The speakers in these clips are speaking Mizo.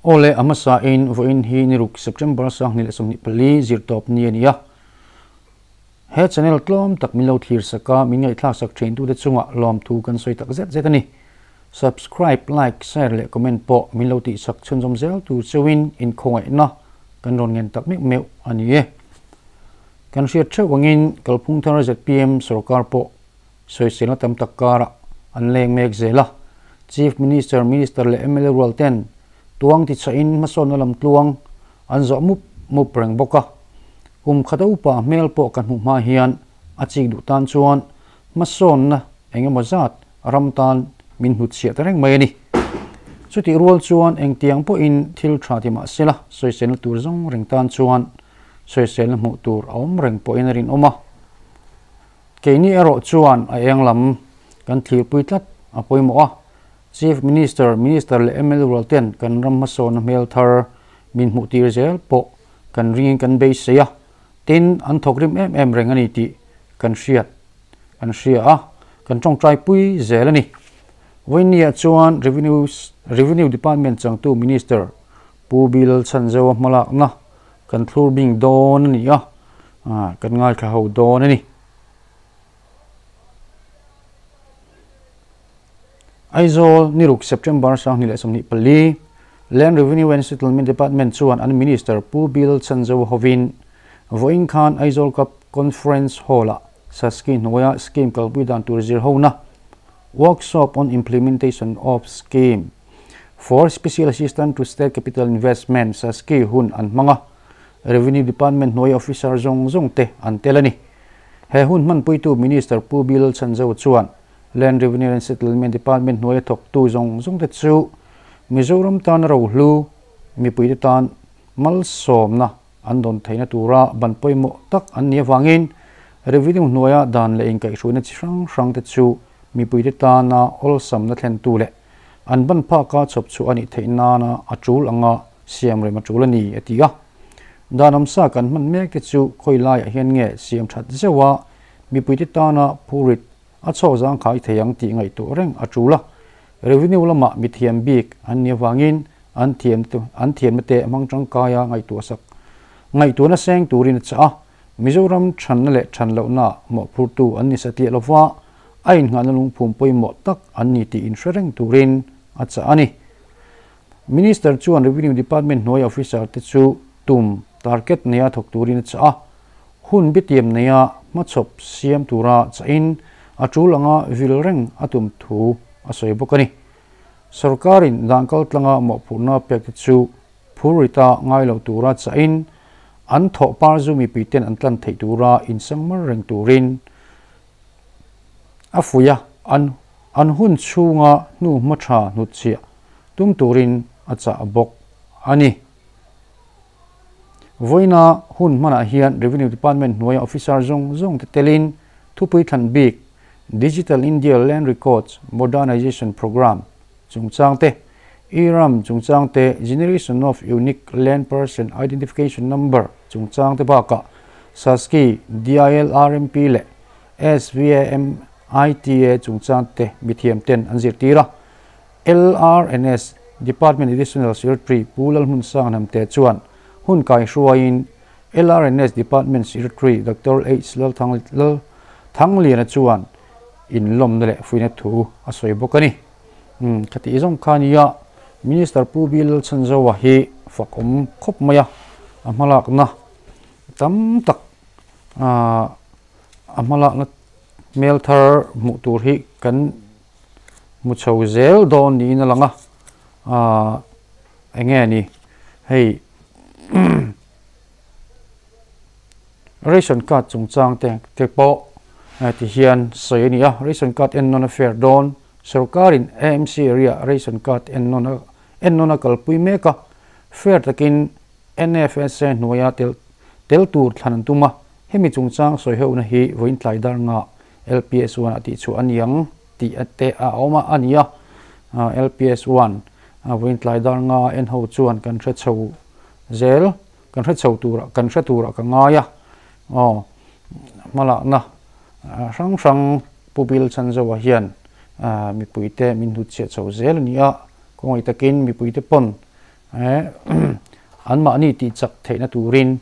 Awle, a hmasa in vawiin hi niruk September 2024 zirtawp ni a ni a. He channel tlawm tak min lo thlir sak a, min ngaihthlak sak thin tute chungah lawmthu kan sawi tak zet zet a ni. Subscribe, like, share leh comment pawh min lo tihsak chhunzawm zel tur cheuhin inkhawngaihna kan rawn ngen tak meuh meuh a ni e. Kan hriat theuh angin kalphung thar zpm sorkar pawh sawiselna tam tak karah an leng mek zel a. Chief Minister, Minister leh mla rual ten tuang tichhahin hmasawnna lam tluang an zawh mup mup reng bawk a. Kum khata upa hmel pawh kan hmuh hma hian a chik duh tan chuan hmasawnna eng emaw zat ram tan min hnutchhiah ta reng mai a ni. Chutih rual chuan engtiang pawhin thil tha ti mah sela sawiselna tur zawng reng tan chuan sawiselna hmuh tur a awm reng pawhin a rinawm a. Keini erawh chuan a eng lam kan thlirpui tlat a pawimawh a, Chief Minister, Minister leh mla rual ten kan ram hmasawnna hmel thar min hmuh tir zel pawh kan ringin kan beisei a, tin an thawk rim em em reng a ni tih kan hriat kan hria a, kan tawngtai pui zel a ni. Vawinia chuan Revenue Revenue Department changtu Minister Pu Bilal Chhanzoa hmalakna kan thlur bing dawn a ni a, kan ngaithla ho dawn a ni. Aizawl, Niruk, September 2024, Land Revenue and Settlement Department chuan an Minister Pu Bill Chhanzo hovin vawiin khan Aizawl Cup Conference Hall-ah Saski hnuaia scheme kalpui dan tur zir hona Workshop on Implementation of Scheme for Special Assistance to State Capital Investment, Saski, hun an hmang a, Revenue Department hnuaia officer zawng zawng te an tel a ni. He hun hmanpuitu Minister Pu Bill Chhanzo chuan Land Revenue and Settlement Department hnuaia thawktu zawng zawng te chu Mizoram tana rohlu mipuite tan malsawmna an dawn theihna tura ban pawimawh tak an nih avangin Revenue hnuaia dan leh inkaihhruaina chi hrang hrang te chu mipuite tana awlsamna thlentu leh an ban phaka chhawp chhuah a nih theih nana a tul anga siam rem a tul a ni, a ti a. Dan awmsa kan hman mek te chu khawi laiah hian nge siam that zeuh a, mipuite tana phurit a chhawk zangkhai thei ang tih ngaihtuah reng a tul a. Revenue lamah mithiam bik an nih avangin an thiam an thiamna te hmang tangkaia ngaihtuah sak ngaihtuahna seng turin a chah a. Mizoram thanna leh than lohna mawhphurtu an ni satliah lova, a inngahna lungphum pawimawh tak an ni tih inhre reng turin a chah a ni. Minister chuan Revenue Department hnuai officer te chu tum, target, neia thawk turin a chah a, hun bitiam neia hmachhawp siam tura chahin a tul anga vil reng a tum thu a sawi bawk a ni. Sorkarin dan kaltlanga mawhphurhna pek te chu phurrita ngai lo tura chahin an thawh par zu mipuiten an tlan theih tura insangmar reng turin a fuih a, an an hun chhunga hnu hma tha hnutchhiah tum turin a chah bawk a ni. Vawiina hun hmanah hian Revenue Department hnuaia officer zawng zawng te telin thupui thlan bik Digital India Land Records Modernization Programme chungchang te, E-Ram chungchang te, Generation of Unique Land Person Identification Number chungchang te bakah Saski, DILRMP leh SVAMITA chungchang te mithiam ten an zirtir a. LRNS Department Additional Secretary Pu Lalhmunsang Hnamte chuan hun kaihruaiin LRNS Department Secretary Doctor H Lalthangliana chuan inlawmna leh fuihna thu a sawi bawk a ni. Umm khati zawng kha nia Minister Pu Bill Lalchhanzoa hi fak awm khawp mai a, a hmalakna tam tak aah a hmalakna hmel thar hmuh tur hi kan hmu chho zel dawn niin a lang a, aah eng nge ni hei Ration card chungchang te te pawh ti hian sawi a ni a, ration card en nawn a fair dawn, sorkarin AMC area ration card en nawn a en nawn a kalpui mek a, fair takin NFSA hnuaia tel tel tur thlan an tum a, hemi chungchang sawi heuhna hi vawiin tlai dar nga LPS one ah tihchhuah a ni ang tih te a awm a a ni a, LPS one vawiin tlai dar nga en ho chuan kan hre chho zel. Kan hre chho turah, kan hre turah ka ngai a, aw hmalakna hrang hrang Pu Bill Chhanzoa hian mipuite min hnutchhiah chho zel a ni a, khawngaih takin mipuite pawn An mahni tih chak theihna turin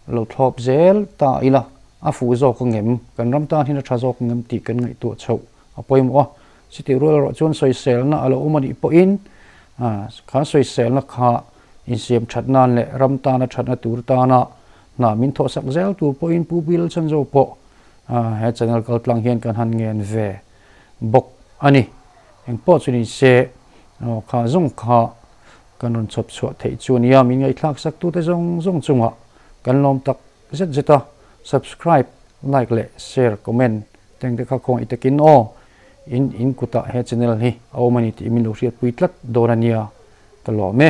lo thlawp zel ta ila a fuh zawk angem, kan ram tan hian a tha zawk angem tih kan ngaihtuah chhoh a pawimawh a. Chutih rual erawh chuan sawiselna a lo awm a nih pawhin kha sawiselna kha insiam that nan leh ram tana thatna tur tana hna min thawhsak zel tur pawhin Pu Bill Chanzo pawh he channel kaltlang hian kan han ngen ve bawk a ni. Engpawh chu ni se kha zawng kha kan rawn chhawp chhuah theih chu a nia. Min ngaihthlak sak tute zawng zawng chungah kan lawm tak zet zet a. Subscribe, like leh share, comment tengte kha khawngaih takin aw in in kutah he channel hi a awm a ni tih min lo hriatpui tlat dawn a nia ka lawm e.